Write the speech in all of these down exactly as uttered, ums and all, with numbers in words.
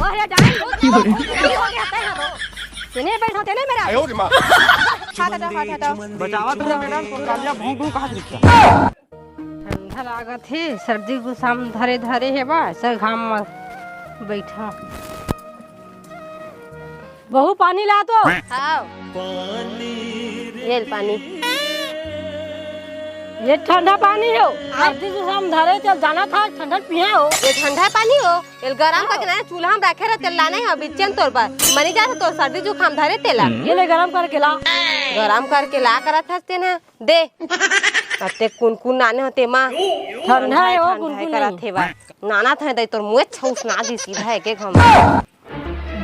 अरे जान, हो गया, हो गया, तय ना तो। तेने बैठो, तेने मेरा। आयो रे माँ। हाथ हटाओ, हाथ हटाओ। बचावा तो मैडम, तो कालिया भोंक दूं कहाँ से दिखता? ठंडा लागत हे, सर्दी जुकाम धरे धरे हे बा, सब घाम म बैठा। बहू, पानी ला तो। हाव। ये ले पानी। ये ठंडा पानी हो। सर्दी जुकाम धरे, चल जाना था, ठंडा पिया हो। ये ठंडा पानी हो, ये गरम करके ना चूल्हा में रखे रहते, लाने हो बिचन तोर बर। मनी जात तोर सर्दी जुकाम धरे तेला। ये ले गरम करके ला। गरम करके ला करत हस ते ना। दे। अते कुन कुन नाने होते माँ। ठंडा है वो, ठंडा कुन है कुन करत नहीं। हे बा। नाना था दे तोर मुँह छौस ना दी सीधा है के घम।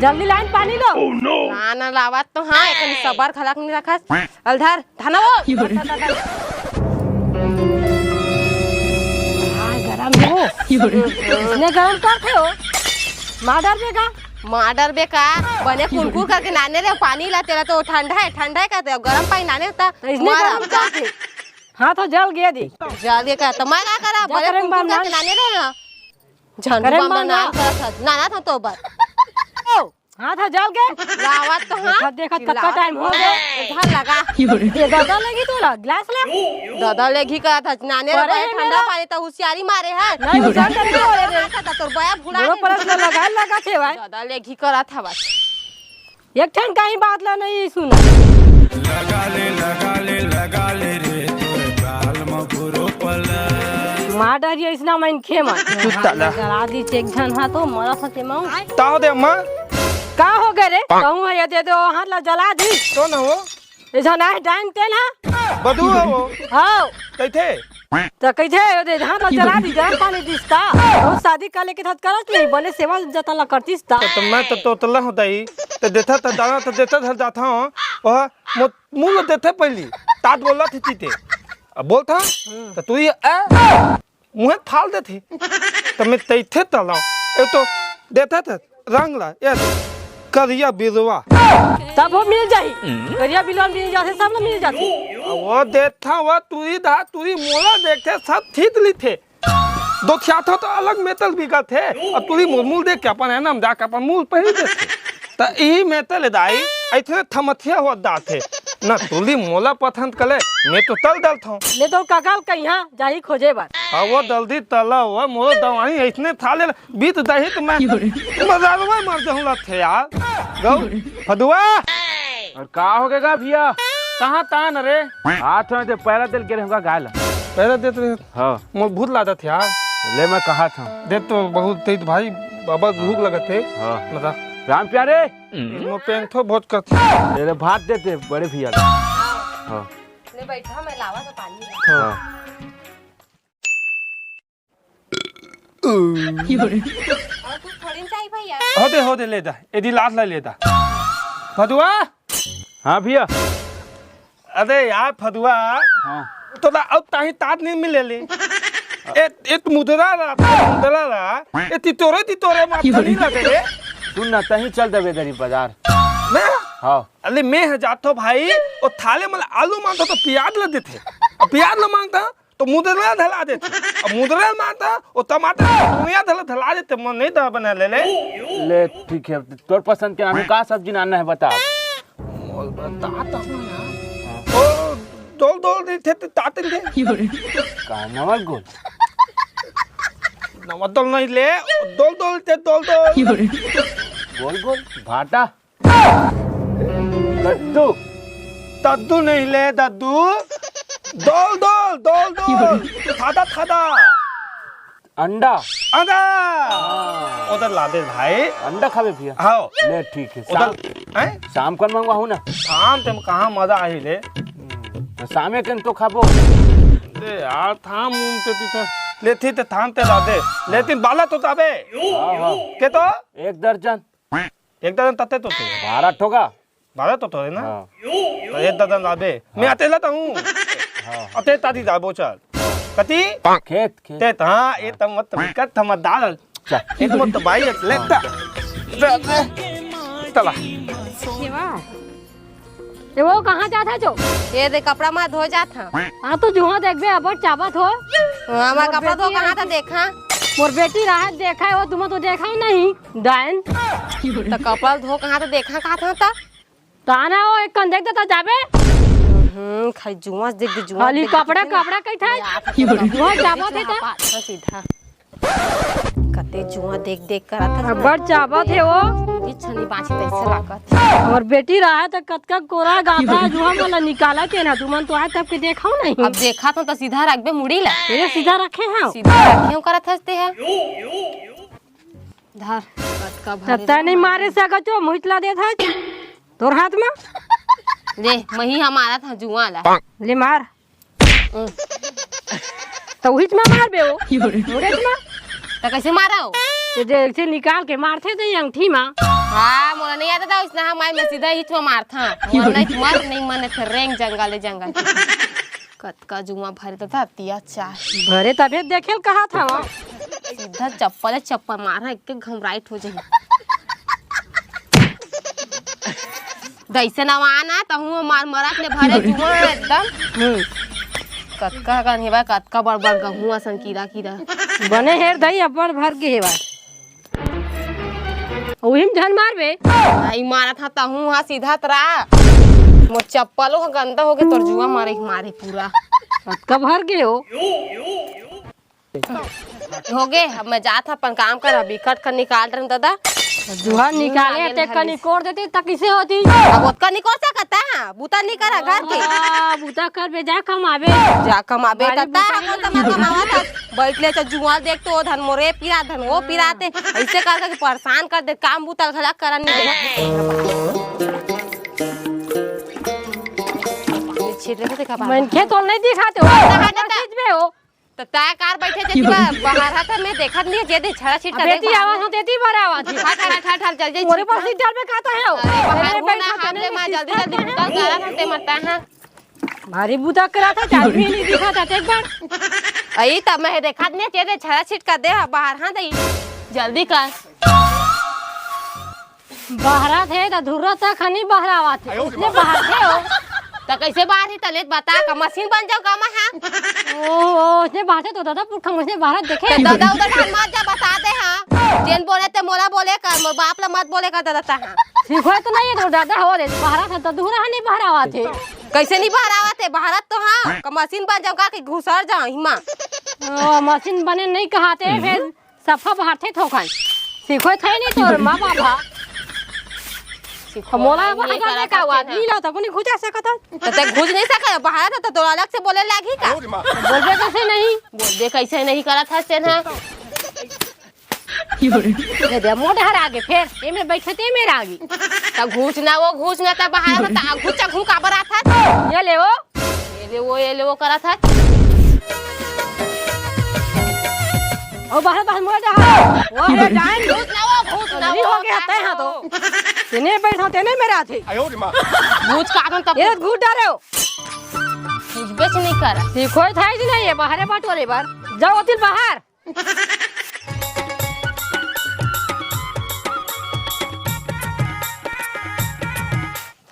जल्दी लाइन पानी लो। ना, ना लावत तो हाँ, एकन सबर घलक नहीं रखस। अलधर, धना वो। हाँ, गरम हो। इसने गरम कर थे हो। मार डर बेगा। मार डर बेगा। बने कुरकुर करके नाने रे, पानी ला तेला तो ठंडा है, ठंडा है कहते हो, गरम पानी नाने होता। तो इसने मार गरम अब कर थे। हाँ, तो जल गया दी। जल गया का? तो मैं का करा? जा बने करे कुरकुर बार करके नान। नाने रे, हाँ। झंडू करे बम बार ना ना। करत हस। नाना था तो बर। ओ, हाथ ह जल के। लावत तो हाँ। देखत, देखत कतका चिल्लावत टाइम हो गया। इधर लगा। ये दादा लगी तोला, गिलास ले। दादा लेगी का था, नाने रे अरे भाई, ये ठंडा मेरा पानी त होशियारी मारे है। नहीं, होशियार करके बोले रे। नाना था तोर बया भुला बोलो गई। परस में लगा, लगा थे भाई। दादा लेगी करत हवस। एक ठन कहीं बात ला नहीं सुना। लगा ले, लगा ले, लगा ले रे, तोर गाल म भुरो पला। मार डरिया इसना मन खे मन। चुत्ता ला। जला दी एक झन हा तो मरा सके मऊ। का हो दे अम्मा? का हो गए रे? कहूँ है ये दे दो, हाथ ला जला दी। कौन हो? ये झन आए डाइन तेन हा। बधू हो वो? हाँ। कैथे? त कैथे? ये दे, हाथ ला जला दी, गरम पानी दिस ता। वो शादी कर लेके था करत नहीं, बने सेवा जतन ला करतीस ता। तो, तो मैं तो तोतला हूँ दाई। तो देता तो दाना तो देता धर जाता हूँ। वह मो-, मुँह ला देते पहली। तात बोला थी चीते। अब बोलता? तो तू ये, ए? मुँह फाल देथे। त मैं तैथे तलाव। ए तो देथे त रंग ला, ए करिया बिलवा। तब वो मिल जाही। करिया बिलवा मिल जाथे, सब ला मिल जाथे। अब वो देथा, वो तुरी धा, तुरी मोला देखे, सब ठीक लिथे। दो ख्याथा तो अलग मेतल बिगत हे। अब तुरी मुरमुल देख के अपन है ना, हम जाके अपन मूल पहिर देथे। त इही में तले दाई, अइसने थमथिया होत जाथे। न तुली मोला पसंद कले, मैं तो तल डलथौं। ले तो ककाल कहिया जाही खोजे बर। हाँ, वो जल्दी तला हुआ, मोरो दवाई अइसने था ले, बीत दही तो मैं मजालवा मर जाऊँ लथे यार। गौ, फदुआ। और का हो गएगा भैया? कहाँ तान रे? हाथ में ते पैरा दिल गिरे होगा गाय ला। पैरा देत रहे। हाँ। मोर भूत लागत हे यार। ले मैं कहा था। दे तो बहुत तेज भाई, बाबा भूख लगत हे। हाँ। बता। राम प्यारे। मोर पेंथो बहुत करत हे। तेरे भात देते बड़े भैया का। हाँ। ले बैठा, मैं लावा तो पानी। हाँ। और कुछ थोड़ी ना चाहिए भैया। हो दे, हो दे, ले दा। एदी लात ला ले दा। फदुआ। हाँ भैया। अरे यार फदुआ, हाँ। तोला अब ताही तात नहीं मिले ले। ए, ए मुदरा ला, मुदरा ला, ए तितोरे, तितोरे मार नहीं लगे रे। सुन ना, तही चल देबे दरी बाजार। मैं? हाँ। अरे मैं ह जाथो भाई, ओ थाले मला आलू मांगता तो प्याज ला देथे। अब प्याज ला मांगता तो मुदरा धला देथे। अब मुदरा मांगता, ओ टमाटर, धनिया धला, धला देथे, मन नहीं दा बना ले ले। ले, ठीक है, तोर पसंद के आलू का सब्जी लाना है बता। मोल बता तो ना। ओ, दोल दोल दे थे, तात दे। का नवा गोल? नवा दोल नहीं ले, दोल दोल दे, दोल दोल। गोल गोल, भाटा। दद्दू। दद्दू नहीं ले, दद्दू। दोल दोल, दोल दोल। थादा, थादा। अंडा। अंडा। हाँ। उधर ला दे भाई। अंडा खाबे भैया? हाँ। ले ठीक है। उधर, शाम, हैं? शाम कन मंगवाहूँ ना। शाम ते कहाँ मजा आही ले। हम्म, शामे कन तो खाबो। ले यार, थाम उम ते, ते, ते, ले थी ते थाम ते ला दे। लेकिन बाला तो ताबे। हाँ, हाँ। के तो? एक दर्जन। एक दर्जन तत्ते तो थे। बारह ठोका। बारह तो थे ना? हाँ। तो एक दर्जन लाबे। मैं आते लाता हूँ। हाँ। अते तादी जाबो चल। कति? खेत, खेत। ते हाँ, ये तम मत, कत हम दाल। चल। ये तो मत भाई, लेता। चला। सेवा। ए वो कहाँ जात हा जो? ये दे कपड़ा मा धो जात हा। हाँ तो जुहा देखबे अबर चाबत हो। हाँ, मैं मोर कपड़ा धो बेटी कहाँ आई था थी। देखा? मोर बेटी राहत देखा हे वो, तुमन तो देखा नहीं, डायन। त कपड़ा धो कहाँ त देखा कहाँ था त? ताना वो एक कन देख देता जाबे। हम्म, खाई जुआ देख दे जुआ खाली देख कपड़ा, देख। कपड़ा कहीं था? यार, जुआ जाबा थे त? हाँ, सीधा। कते जुआ देख देख करत हस। अब्बड़ चाबत हे वो। बिच्छनी बाछी तैसे लागत। हमर बेटी रहा त कतका कोरा गाता जुआ मोला निकाला के ना, तुमन तो आए तब के देखाओ नहीं। अब देखा तो, तो सीधा रखबे मुड़ी ला। ये सीधा रखे हैं। सीधा रखे हो करत हस ते है। धर, कतका भरे तत्ता नहीं मारे सकत हो, मुहित ला देत हस। तोर हाथ में। ले, मही हमारा था जुआ ला। ले मार। त उहीच मा मारबे वो। मुड़ेच मा। त कैसे मारा हो? त जे ऐसे निकाल के मारथे त ये अंगठी मा। हाँ, मोला नहीं आता था, इसने हम आई में सीधा इच मा मारथा। मोला नहीं मार, नहीं मने थे रेंग जंगल, जंगल। कतका जुआ भरे त था, तिया चाह। भरे तभे देखेल कहा था वो। सीधा चप्पल, चप्पल मारा, एक के घमराइट हो जाए। दैसे नवा ना, तहूँ मार मरत ले भरे जुआ एकदम। हम्म। कतका कन हेवय, कतका बड़ बड़ गहूँ असन कीरा कीरा। बने हेर दई, अब्बड़ भर के हेवय। उही म झन मारबे। आई मारत हा, तहूँ हा सीधा तरा। मोर चप्पलो हा गंदा होगे, तोर जुआ मारे ही मारे पूरा। कतका भर के हो? होगे, अब मैं जात हूँ अपन काम कर, अभी कट कर निकाल रहे हूँ दादा। जुआ निकाले लागेल ते हलिस। कनी कोर देती त किसे होती? अब ओतका नहीं कर सकता है, बूता नहीं करा घर के। आ, बूता कर बे, जा कमाबे। जा कमाबे, भारी त ता बूता अपन नहीं तमा कमावा था। बैठ ले तो जुआ देख तो धन मोरे पिरा, धन वो पिराते। ऐसे कर करके परेशान कर दे, काम बूता घला करन नहीं दे। छिट रहे थे का बात? मनखे तो नहीं दिखाते हो, कहाँ जाता? खींच में हो। त तय कार बैठे जे बा-, बाहर हाथ में देखत नहीं, जे दे छड़ा छीट कर अबे देख ती बाहर। आवाज होते ती बड़ा आवाज है। हट, हट, हट, हट, जल्दी मोरे छीट पास कर। सीट में कहता है हो। अरे, बाहर मेरे हूँ बैठा ना, हाथ तने में जल्दी, सीट जल्दी करते हैं। बुता करा था, ते मरता है। भारी बुता करा था, चार भी नहीं दिखा था, एक बार। अई तब मैं देखत नहीं, जे दे छड़ा छीट कर दे, बाहर हाथ आई। जल्दी कर। बहरा थे त धुर्रा तक हनी बहरावा थे। उसने बाहर थे हो। त कैसे बाहर ही तले बता का मशीन बन जाओ का मैं, हाँ? ओ, ओ, उसने बाहर थे तो दादा पुरखा मुझने बाहर देखे। त दादा उधर ढाल मत जा बता दे, हाँ। जेन बोले ते मोला बोले कर, मोर बाप ला मत बोले कर दादा ता, हाँ। सीखो तो नहीं है तो दादा हो रे, बहरा था तो धुर्रा हनी बहरावा थे। कैसे नहीं बहरावा थे? बहरा तो हाँ, का मशीन बन जाओ का कि घुसर जाओ हिमा। ओ, मशीन बने नहीं कहाते फिर। सफा बाहर थे थोकन। सीखो थे नहीं तोर माँ बाप हा। सीखो मोला नहीं, बाहर ये जाने करत का हुआ? हस तेन। नहीं ला तो कोनी घुचा सकत हस। तो ते घुस नहीं सके, बाहर था तो तोला अलग से बोले लागी का? बोलबे कैसे नहीं? बोलबे कैसे नहीं करत हस तेन हा? ये दे मोटा हर आगे फेर, ये में बैठे ते मेरा आगे। तो घुस ना वो, घुस ना तो बाहर था, तो घुस घुम का बरात हस? ये ले वो। ये ले वो, ये ले वो करत हस। ओ बाहर, बाहर मोर डहर। वो अरे जान। भूत ना वो, भूत ना नहीं वो, हो गया, तय हाँ तो। तेने बैठा, तेने मेरा थे। भूत का आगन तब ये घूट डारे हो। कुछ बेच नहीं कर। सीखो था ही नहीं, ये बाहर बटोरे बार। जाओ तिल बाहर।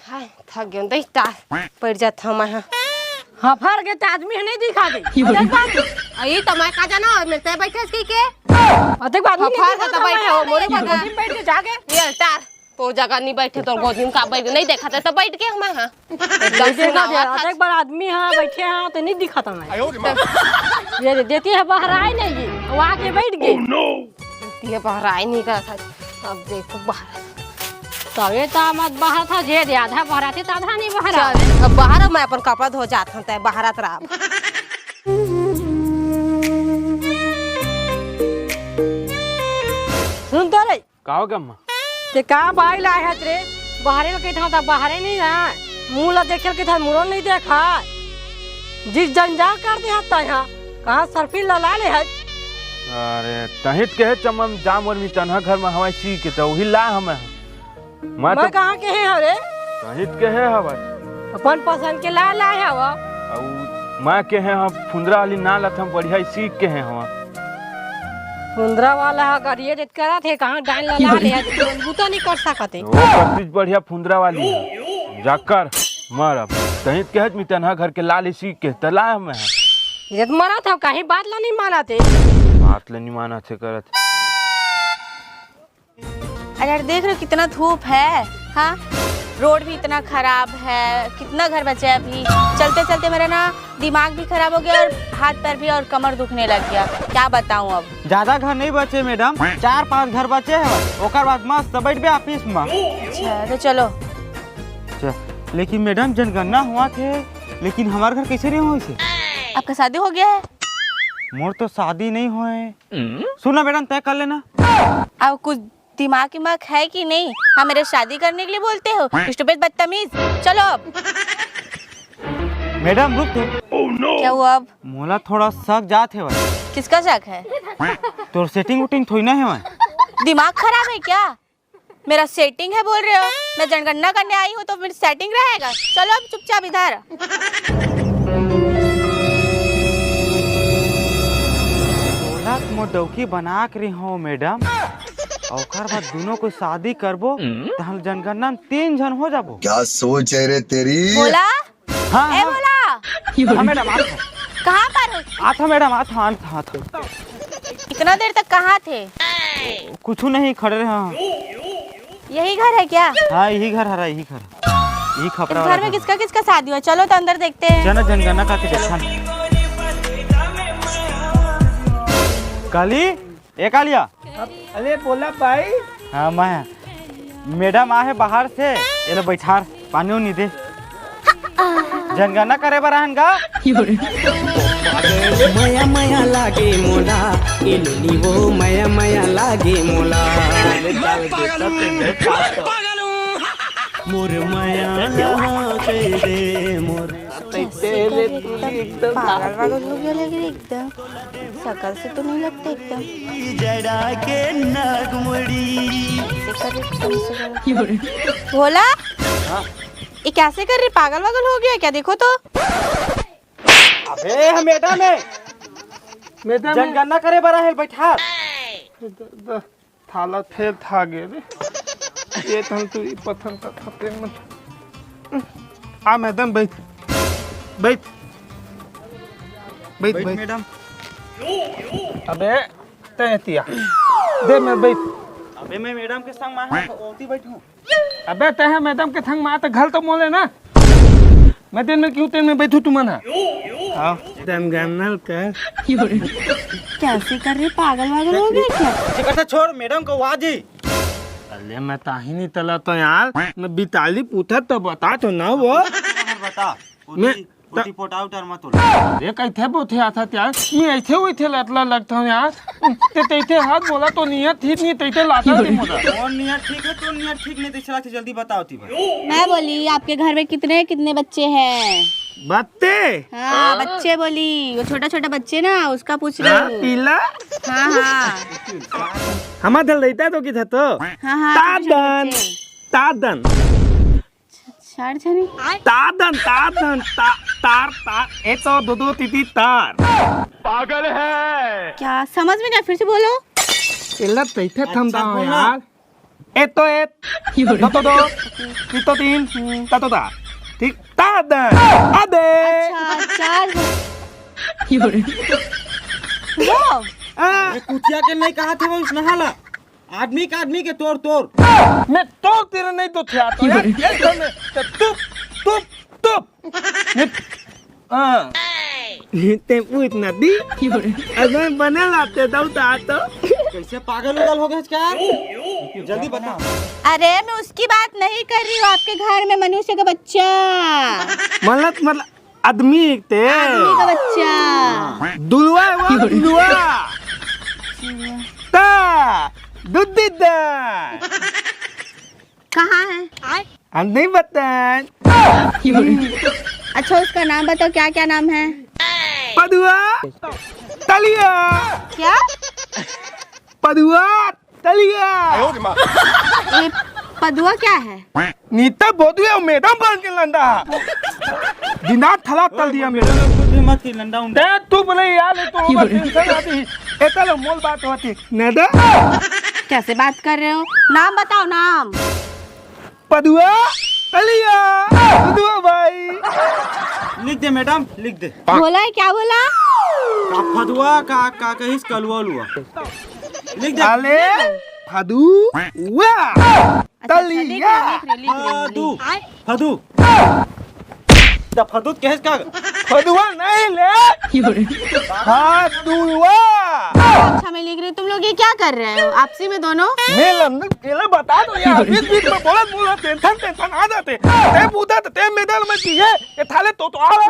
हाय, थक गेन दई, टार पड़ जात हूँ मैं हा। हाँ, फर के त आदमी ह नहीं दिखा दे। देख बाबू। अई त मैं का जाना, मैं ते बैठे सी के। अ, देख बाबू, हाँ, फर के त बैठे हो, मोरे जगह। बैठ के जाके। ये टार, तोर जगह नहीं बैठे, तोर गोदी में का बैठ, नहीं देखा त बैठ के हम हा। एकदम देखा दे, सुनावा था। देख बार आदमी हा, बैठे हा, त नहीं दिखा था मैं। ये दे, देती है बाहर आए नहीं, वो आके बैठ गए। ये बहराए नहीं करत हस। अब देखो बहरा। तबे तो मत बहरा था, जे दे आधा बहरा थे, तो आधा नहीं बहरा। चल, अब बाहर मैं अपन कपड़ा धो जात हूँ, तय बहरत रहा। सुन तो रे। का हो गया अम्मा? ते का बाई लाए हत रे? बाहरे ल कहित हव त बाहरे नहीं ना। मुंह ला देखे ल कहित हव, मुड़ो नहीं देखा। जिस जंजाल कर दे हत तैं हा। कहाँ सर्फी लला ले हत? अरे, तहित कहे चमन जा मोर मितनहा घर में हवाई सी के त उही ला हमें। मैं मैं तो कहाँ के हे हव रे? तहित कहे हवत। अपन पसंद के ला लाए हव। अउ मैं कहे हव फुंदरा वाली ना लथम बढ़िया सीख के हे हव। फुंदरा वाला ह गरिए देत करत हे, कहाँ डाइन लला ले हे, तो बूता नहीं कर सकत हे। वो करतीच बढ़िया फुंदरा वाली है। जाकर मर अब। तहीं के हज मिटनहा घर के लाल इसी के तला में है। ये तो मरा था, कहीं बात ला नहीं माना थे। हाथ ले निमान हाथे करत। अरे यार, देख रहे हो कितना धूप है? हाँ, रोड भी इतना खराब है। कितना घर बचे है अभी? चलते चलते मेरा ना दिमाग भी खराब हो गया और हाथ पैर भी और कमर दुखने लग गया। क्या बताऊं अब। ज्यादा घर नहीं बचे मैडम, चार पांच घर बचे हैं, ओकर बाद मस्त बैठ बे ऑफिस में। अच्छा, तो चलो। अच्छा, लेकिन मैडम, जनगणना हुआ थे, लेकिन हमारे घर कैसे नहीं हुआ इसे? आपका शादी हो गया है? मोर तो शादी नहीं होए। सुन ना मैडम, तय कर लेना। अब कुछ दिमाग विमाग है कि नहीं? हाँ, मेरे शादी करने के लिए बोलते हो? स्टूपिड बदतमीज। चलो अब। मैडम, रुक तो। क्या हुआ अब? मोला थोड़ा शक जात हे भाई। किसका शक है? तोर सेटिंग उटिंग थोड़ी ना है भाई। दिमाग खराब है क्या? मेरा सेटिंग है बोल रहे हो? मैं जनगणना करने आई हूँ तो फिर सेटिंग रहेगा? चलो अब चुपचाप इधर। तोला तो मोर डौकी बना के रही हो मैडम, ओकर बाद दोनों को शादी करबो, तहन जनगणना में तीन झन हो जाबो। क्या सोच है रे तेरी? बोला। हाँ, ए हाँ। बोला। हाँ मैडम, आत हूँ। कहाँ पर हो? आत हूँ मैडम, आत हूँ, आत हूँ, आत हूँ। इतना देर तक कहाँ थे? कुछ नहीं, खड़े रहे। हाँ। यही घर है क्या? हाँ, यही घर हरा, यही घर। यही इस खपरा घर वाला में घर। किसका किसका शादी हुआ? चलो तो अंदर देखते हैं। चलो जनगणना करके देखा। काली, ए कालिया। अरे बोला भाई। हाँ, मैं। मैडम आहे बाहर से, ये लो बैठार, पानी उनी दे। जनगणना करे बर आहन गा। मया मया लागे मोला, ए नोनी वो मया मया लागे मोला। मोर मया ला कह दे मोर। कैसे कर रहे, एकदम पागल वागल हो गया लग रहा है एकदम। शकल से तो नहीं लगते एकदम। जड़ा के नागमड़ी। कैसे कर रहे, कैसे कर रहे? भोला, ये कैसे कर रहे? पागल वागल हो गया क्या? देखो तो। अबे, हम मैडम है। मैडम है। जनगणना करे बर आहे, बैठा। द-, द-, थाला फेल था गे रे। ये तन तू ई पत्थर का खपे मत। आ मैडम, बैठ। बैठ। बैठ, बैठ। मैडम। अबे, तय तिया। दे मैं बैठ। अबे, मैं मैडम के संग मा ओती बैठूं। अबे, तय मैडम के संग मा त घल तो मोले ना। मैं दिन में क्यों तेल में बैठू तुमन हा? हाँ। जनगणना कर। कैसे कर रहे, पागल वागल हो गए क्या? अच्छा, छोड़, मैडम को आवाज ही। अरे, मैं ताही नहीं तला तो यार, मैं बिताली पूछा तो बता तो ना वो। बता। मैं ओती पोटा उटर मत होला। ये कैथे बोथे आता त्यार, मैं ऐसे हुई थे लतला लगता हूँ यार। ते तैथे हाथ बोला तो नियत ठीक नहीं, तैथे लाता नहीं बोला। और नियत ठीक है तो नियत ठीक नहीं, तो चला के जल्दी बताओ ती भाई। मैं बोली, आपके घर में कितने कितने बच्चे हैं? बत्ते। हाँ, बच्चे बोली, वो छोटा छोटा बच्चे ना, उसका पूछ रही हाँ, हूँ। पीला। हाँ, हाँ। हमार धल देता तो की था तो। हाँ, हाँ, छोटे छोटे तादन। बच्चे। तादन। चार जने। तादन, तादन, ता-, तार, तार, ए तो दो, दो, ती, ती, तार। पागल है। क्या समझ में नहीं, फिर से बोलो। एला तैथे थम अच्छा, दाओ बोलना। यार। ए तो ए, दो तो दो, ती तो तीन, ता तो ता। ठीक, तादन, आदे। अच्छा, चार जने। वो। आ। अरे कुतिया के नहीं कहा थे वो उस नहाला। आदमी के, आदमी के तोर, तोर। मैं तोर तेरे नहीं तो थे आता यार। ये तो मैं, तो तुप, तुप, तुप। मैं, हाँ। ते पूछ ना दी। अब मैं बने लाते दऊ ता तो। कैसे पागल उगल हो गए क्या? जल्दी बता। अरे, मैं उसकी बात नहीं कर रही हूँ, आपके घर में मनुष्य का बच्चा। मतलब, मतलब, आदमी ते। आदमी का बच्चा। दुलवा है वो, दुलवा। ता, दुद्दी दा। कहाँ है? हम नहीं बताएं। अच्छा, उसका नाम बताओ, क्या क्या नाम है? पदुआ, तलिया। क्या? पदुआ, तलिया। ये पदुआ क्या है? नीता बोधुए मैडम बन के लंडा। दिना थला तल दिया मैडम। कुछ भी मत की लंडा उंडा। ते तू बोले यार, ये तो ओवर टेंशन आती। एतल मोल बात होती। नदा। कैसे बात कर रहे हो? नाम बताओ, नाम। पदुआ। तलिया। फदुआ भाई। लिख दे मैडम, लिख दे। बोला है, क्या बोला? का फदुआ, का, का कहिस, कलुआ उलुआ। लिख दे। अले फदुआ। अच्छा, अच्छा, लिख तलिया। रहे, लिख रहे, लिख रहे, लिख रहे। फदू। फदू। त फदू कहेस का? फदुआ नहीं ले। फदुआ। अच्छा, मैं लिख रही हूँ, तुम लोग ये क्या कर रहे हो आपसी में दोनों? मैं लंदन केला बता दो यार, बीच बीच में बोलत बोलत टेंशन टेंशन आ जाथे। ते बूता ते, ते मैदान में दिए, ये थाले तो तो आवे।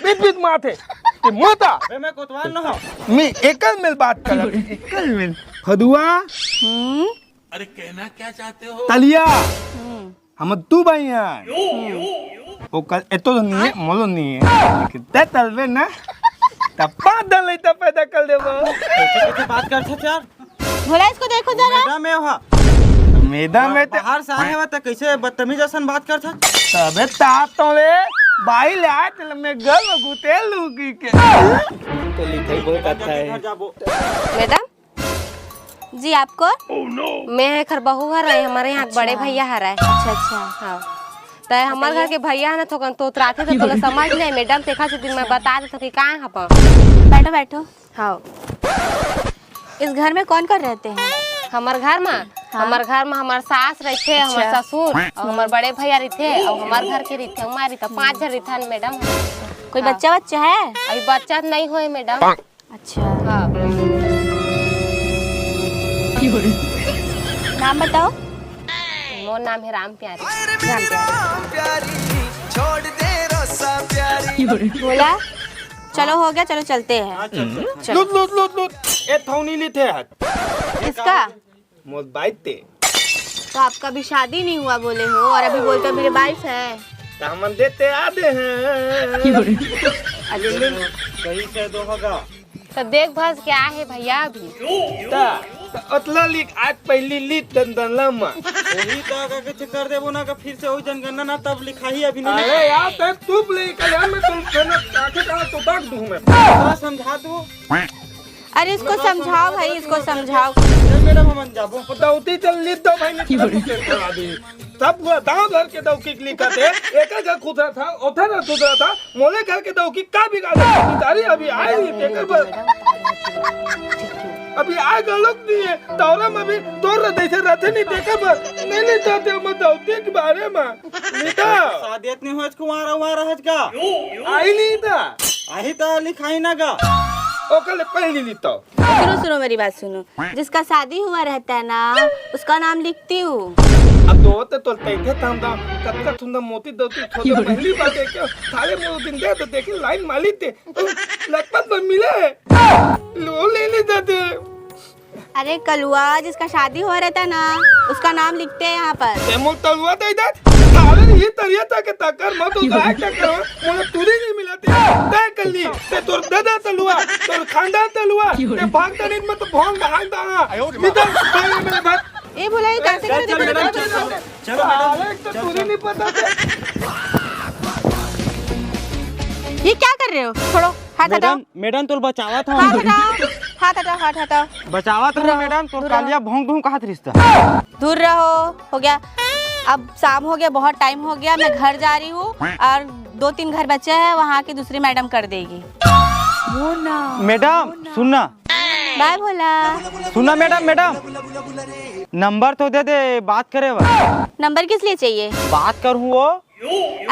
बीच बीच में आथे। ते मोता। बे, मैं कोतवाल न हूँ। मैं एकल मेल बात कर, एकल मेल। फदुआ। हम्म। अरे, कहना क्या चाहते हो? तलिया। हम्म। हम तू भाई हैं। वो कल एतो तो नहीं है, मोलो नहीं है। लेकिन ते तलबे ना, तब पाँच दन लइता पैदा कर देबो। कैसे बात करथे यार? भोला, इसको देखो जरा। मैडम है वहाँ। मैडम है ते बाहर से आए हो त कैसे बदतमीज असन बात करथे? तबे तात तो ले, बाई ले आए ते मैं गल गुते लूंगी के। तो लिखाई बहुत अच्छा है। घर जाबो। मैडम, जी, आपको? मैं एखर बहू हर है, हमारे यहाँ बड़े भैया हर है। अच्छा, अच्छा। हाँ। त हमर घर के भैया है ना, थोकन तोतराथे, तो तोला समझ नहीं, मैडम, तेखा से दिन मैं बता देथों कि का है अपन। बैठो, बैठो। हाँ। इस घर में कौन कौन रहते हैं? हमर घर में, हाँ। हमर घर में हमर सास रहथे, हमर अच्छा। ससुर और हमर बड़े भैया रहथे और हमर घर के रहथे, हमर रहथे, पाँच जन रहथन मैडम। कोई हाँ। बच्चा बच्चा है? अभी बच्चा नहीं होए मैडम। अच्छा। हाँ। नाम बताओ। मोर नाम है राम प्यारी। राम प्यारी। भोला, चलो हो गया, चलो चलते हैं। हाँ, चल, चल, हाँ। चलो। लुट, लुट, लुट, लुट। ए थौनी लीथे हत। किसका? मोर बाइक ते। तो आपका अभी शादी नहीं हुआ बोले हो और अभी बोलते हो मेरे वाइफ है। त हमन देते आदे हैं। अच्छा। सही से दो होगा। त देख भस के आए हे भैया अभी। त, त अतला लिख, आज पहली लिख दन दन लम्मा। वही त का कथे कर देबो ना, का फिर से वही जनगणना ना, तब लिखाही अभी नहीं। अरे यार, ते तू ले कल्याण में तुम, मैंने आंखें कहाँ तो बांट दूं मैं। थोड़ा समझा दो। अरे इसको समझाओ भाई, इसको समझाओ। चल मैडम, हमन जाबो। दौती चल, लिख दो भाई, नहीं तो कुछ करा दी। सब पूरा गांव भर के दौकी लिखत हे, एकर घर खुद रहा था, ओथर घर खुद रहा था, मोले घर के दौकी का बिगाड़े? बेचारी अभी आए नहीं, तेकर बर। अभी आए गलत नहीं है, तौरा में अभी तोर जैसे रहते नहीं, तेकर बर। नहीं, नहीं, जाते हम दौती के बारे में। नहीं तो। शादियत नहीं होच, कुंवारा, उंवारा हच का? आई नहीं था। आही त लिखाही ना गा। ओकर ले पहली लिख तो। सुनो, सुनो, मेरी बात सुनो। जिसका शादी हुआ रहता है ना, उसका नाम लिखती हूँ। अब दो ते तोल तैथे थाम दा, कतका थुंदा मोती दो तू थोड़े पहली बात है क्या? थाले मोर दिन दे तो देखे लाइन माली ते। लखपत में मिले। लो ले ले जाते। अरे कलुआ, जिसका शादी हुआ रहता है ना, उसका नाम लिखते हैं यहाँ पर। ते मोर तलुआ दे दे। थाले ये तरिया तक तकर मत उतरा क्या करो? मोला तुरी नहीं मिलती। तय कर ली। ते तोर दादा तलुआ, तोर खानदान तलुआ। ते भाग दे नहीं मत भोंग भाग दा। निधर भाई मेरे भाई। ए भोला, ये कैसे चल, कर चल, देते मैडम, हो? चल, चल। चलो, मैडम, अरे, एक तो चल, तुझे चल। नहीं पता था। ये क्या कर रहे हो? छोड़ो, हाथ हटाओ। मैडम, मैडम, तोर बचावत हूँ। हाथ हटाओ, हाथ हटाओ, हाथ हटाओ। बचावत हूँ, दूर रहो, मैडम, तोर दूर रहो। कालिया भोंग भोंग कहत रिश्ता। दूर रहो, हो गया। अब शाम हो गया, बहुत टाइम हो गया, मैं घर जा रही हूँ और दो तीन घर बचे हैं, वहाँ की दूसरी मैडम कर देगी। मैडम, सुनना। बाय भोला। सुनना मैडम, मैडम, नंबर तो दे दे, बात करे बर। नंबर किस लिए चाहिए? बात करूँ वो।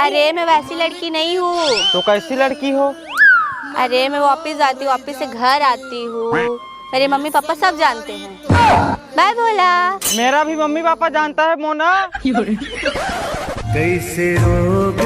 अरे, मैं वैसी लड़की नहीं हूँ। तो कैसी लड़की हो? अरे, मैं ऑफिस जाती हूँ, ऑफिस से घर आती हूँ, मेरे मम्मी पापा सब जानते हैं। बाय भोला। मेरा भी मम्मी पापा जानता है मोना। कैसे रोग